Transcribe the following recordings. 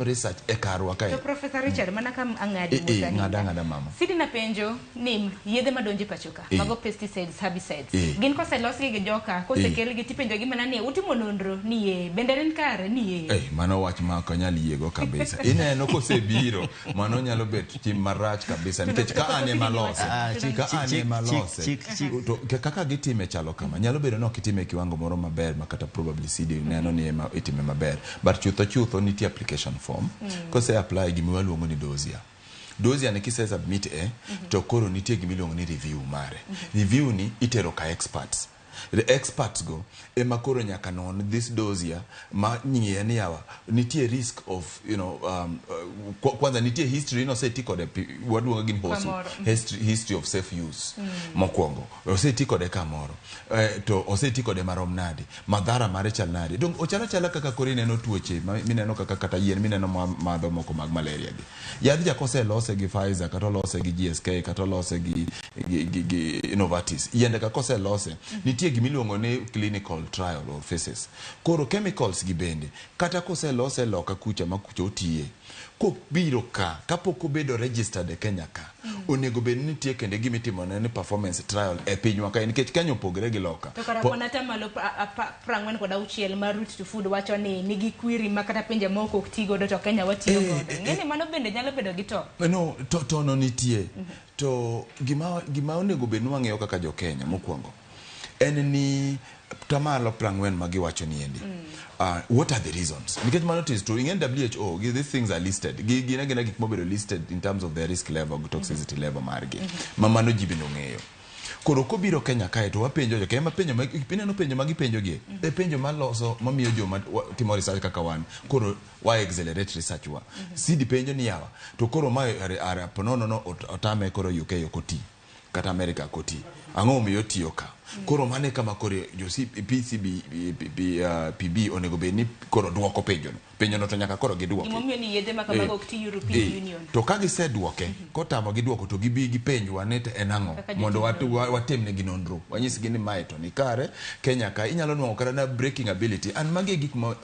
watim research e karwa kae. To Professor Richard, mana ka ang'adi Eh, eh, mos ahinya. ng'ada ang'ada mama. Sidi napenjo ni yedhe madonjo e pacho ka, Eh. mago pesticides, herbicides. Eh. Gin koselosgi gi joka, kosekelgi tipenjogi mana ni utimo nonro ni ye, bende en kare ni ye. Eh, mano wach ma ok anyal yiego kabisa. Ineno kosebiro, mano nyalo bet tim marach kabisa nikech ka an ema lose, Ah, chik- ka an chik- ema chik- lose, chik- chik. to kaka gitime chalo kama. Nyalo bedo ni ok itime e kiwango moro maber ma kata probably CD neno ni ema itime maber. But chutho chutho nitie application form. Kose apply gima waluongo ni dossier. Dossier ni kise submit e, to koro nitie gima iluongo ni review mare. Review ni itero ka experts. The experts go ema koro nyaka non this dossier ma ng'iye ni yawa nitie risk of kwanza nitie history ni oseti kode waluongo gi ni HOSU, Kamoro. history of safe use mokwongo oseti kode kamoro to oseti kode marom nade, madhara mare chal nade. Dong ochalo achala kaka koro ineno tuoche mineno kaka kata yien mineno madho moko mag malaria gi yadh ja koselose gi Pfizer kata olose gi GSK kata olose gi Novartis, yiende ka koselose nitie gimiluongo ni clinical trial or phases. Koro chemicals gi bende kata koselose loka kucha ma kucha otiye kobiro ka kapok obedo registered e Kenya ka onego bed ni nitie kende gimitimone ni performance trial e pinywa kae nikech Kenya opogore gi loka. To kara kwan atamalo 46 mar Route to Food wacho ni nigi kwiri ma kata pinje moko ok ti godo to Kenya watiyo godo. Ng'eni mano bende nyalo bedo gi to. No, to no nitie. To gima onego bed ni wang'eyo kaka jo Kenya mokwongo en ni tamalo 40 ma giwacho ni endi. What are the reasons? Nikech mano it is true. Ing'e WHO, these things are listed. Gin agina gik mobedo listed in terms of their risk level, toxicity level margi. Ma mano ji bende ong'eyo. Koro kobiro Kenya kae to wapenjo jo Kenya penjo ma ineno penjo ma gipenjo gi e penjo maloso mamiyo joma timo research kaka wan koro wa accelerate research wa. Sidi penjo ni yawa to koro ma are ponono no otame koro UK ok oti kata America ok oti, ang'o omiyo otiyo ka? Koro mano e kama koro jo PCB PB onego bed ni koro duoko penjono. Penjono to nyaka koro giduoki. Gimomiyo ni yedhe ma kamago ok ti European Union. To ka giseduoke, kotamo giduoko to gibi gipenjwa ni to en ang'o Kaka mondo jotim nonro. watimnegi nonro. Wanyisgi ni mae to ni kare, Kenya ka inyalo nwang'o kata na breaking ability. An magi e gik ma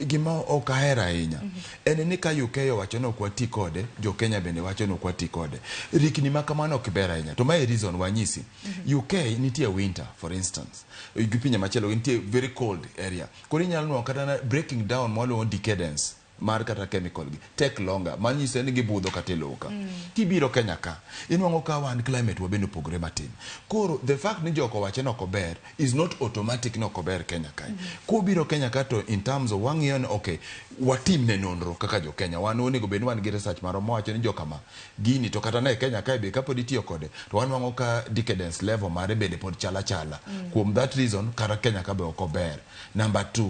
gima ok ahero ahinya en ni ka UK owacho ni ok wati kode, jo Kenya bende wacho ni ok wati kode. Rikni ma kamano ok ber ahinya. To mae e reason wanyisi. UK nitie winter for instance. Gi pinje machielo nitie very cold area. Koro inyalo nwang'o kata na breaking down mwaluongo decadence mar kata chemical gi take longer, manyiso ni gibudho kata e lowo ka. Kibiro Kenya ka, inwang'o ka wan climate wa bende opogore matin. Koro the fact ni joko wache ni ok ober is not automatic ni ok ober Kenya kae. Kobiro Kenya ka to in terms of wang'iyo ni okay, watim ne nonro kaka jo Kenya. Wan onego bed ni wan gi research marwa mawacho ni jokama gini to kata ne Kenya kae be kapod itiyo kode to wanwang'o ka decadence level mare bende pod chala chala. Kuom that reason kata Kenya ka be ok ober. Number 2,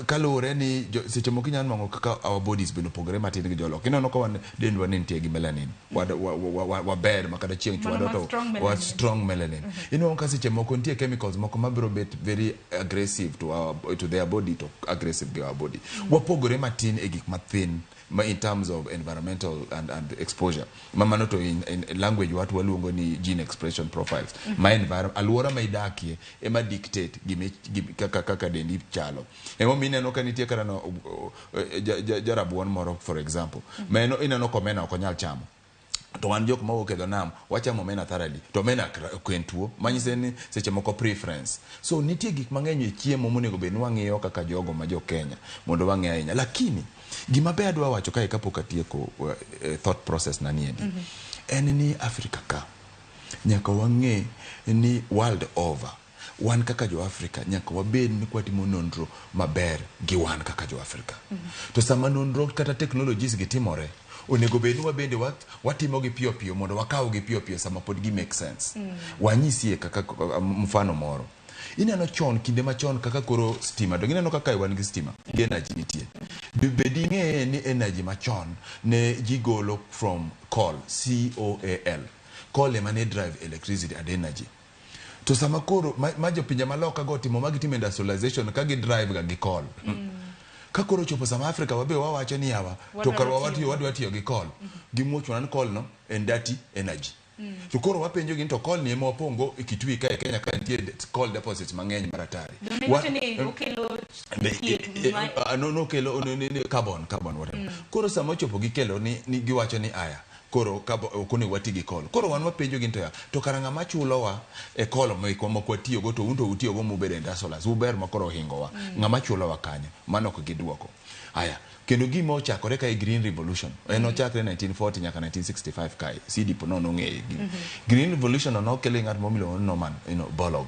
kaluwore ni seche moko inyalo nwang'o kaka our bodies bende opogore matin gi jolok. Ineno ka wan dendwa ni nitie gi melanin. Waber ma kata chieng' Mano chwado ma to strong wa melanin. strong melanin. Inwang'o ka seche moko nitie chemicals moko mabiro bet very aggressive to their body to aggressive gi our body. Wapogore matin e gik mathin ma in terms of environmental and exposure. Ma mano to in language watu waluongo ni gene expression profiles. Ma alwora ma idakie ema dictate kaka dendi chalo. Emomiyo ineno ka nitie kata no, jarabuon moro for example. Ma en ineno ka omena ok onyal chamo. To wan jok mawuok e dho nam wachamo omena thoroughly. To omena ok en tuo. Manyiso ni seche moko preference. So nitie gik mang'eny e chiemo monego bed ni wang'iyo kaka jogo ma jo Kenya mondo wang'e ahinya. Lakini gima ber adwa wacho kae kapok atieko thought process na niendi. En ni Africa ka nyaka wang'e ni world over wan kaka jo Africa nyaka wabed ni kwatimo nonro maber gi wan kaka jo Africa. To sama nonro kata technologies gi timore, onego bed ni wabende watimo gi piyo piyo mondo wakaw gi piyo piyo sama pod gi make sense. Wanyisie kaka mfano moro. Ineno chon, kinde machon kaka koro stima, to ineno kaka wan gi stima, gi energy nitie. Bed ing'eye ni energy machon ne ji golo from coal, C-O-A-L. Coal ema ne drive electricity and energy. To sama koro ma jopinje maloka go timo ma gitimo industrialization ka gi drive ga gi coal. Ka koro chopo sama Africa wabe wawacho ni yawa, to Wadwaro karwa tiyo. wadwa tiyo gi coal. Gimuochona ni coal no en dirty energy. To koro wapenjo gi ni to coal ni ema wapongo e Kitui ka e Kenya ka nitie coal deposits mang'eny maratari. Donge iwacho ni okelo Thieth no, nokelo carbon, carbon whatever. Koro sama ochopo gikelo ni giwacho ni aya koro ok onego wati gi coal. Koro wan wapenjo gin to ya to kara ng'ama chulowa e coal mekwa mok watiyogo, to un to utiyogo mubedo industrialized, uber ma koro ohingowa, ng'ama chulowa kanyo? Mano ok giduoko. Aya, kendo gima ochakore kae, Green Revolution, en ochakre 1940 nyaka 1965 kae CDP no nong'eye. Green Revolution no nokel gi ng'at moro miluongo ni Norman Borlaug.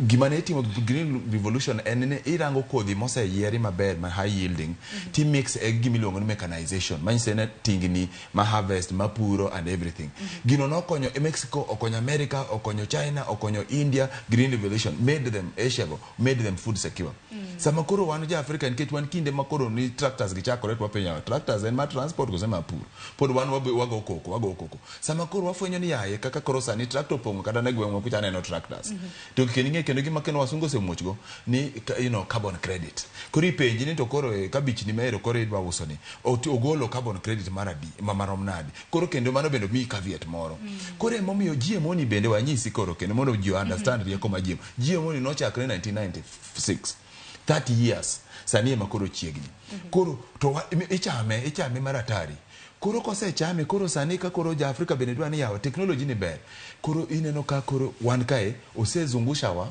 Gima ne itimo Green Revolution en ni irango kodhi moseyieri maber ma high yielding, ti mix e gima iluongo ni mechanization, manyiso ni tingni ma harvest, ma puro and everything. Gino nokonyo e Mexico, okonyo America, okonyo China, okonyo India. Green Revolution made them, Asia go, made them food secure. Sama koro wan jo Africa, nikech wan kinde ma koro ni tractors gi chakore, to wapenjo, tractors en mar transport kose mar pur? Pod wan wago koko, wago koko. Sama koro wafwenyo ni yaye, kaka koro sani tractor opong'o kata ne gweng'wa kucha aneno tractors, to kendo ing'e kendo gima kendo wasungu osemuochgo ni carbon credit. Koro ipenji ni to koro kabich ni maero koro idwa uso ni ogolo carbon credit mar adi, ma marom nadi? Koro kendo mano bende miyi caveat moro. Koro emomiyo GMO ni bende wanyisi koro kendo mondo ji understand rieko ma GMO. GMO ni nochakre 1996, 30 years sani ema koro chiegni. Koro to ichame, ichame mar hatari. Koro kosechame, koro sani ka koro ja Afrika bende dwa ni yawa technology ni ber, koro ineno ka koro wan kae osezungushawa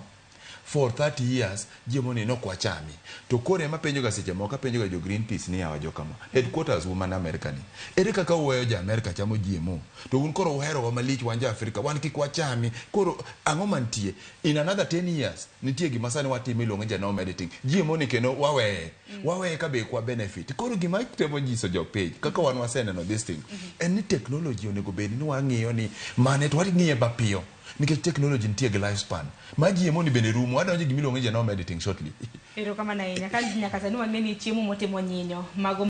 for 30 years. GMO ni nok wachami, to koro ema penjo ga seche moko, apenjo ga jo Greenpeace ni yawa jokama, headquarters u man America ni, ere kaka uweyo jo America chamo GMO to un koro uherowa malich, wan jo Afrika wan kik wachami? Koro ang'o mantie in another 10 years? Nitie gima sani watimo iluongo ni genome editing. GMO ni kendo waweye, waweye ka be kwa benefit. Koro gima temo nyiso jopiny kaka wan waseneno this thing en ni technology onego bed ni wang'iyo ni mane to wang'iye mapiyo, nikech technology nitie gi lifespan ma GMO ni bende rumo. Wadonjo e gima iluongo ni genome editing shortly. Erokamano ahinya. Ka nyaka sani wang'e ni chiemo motimo nyinyo mago.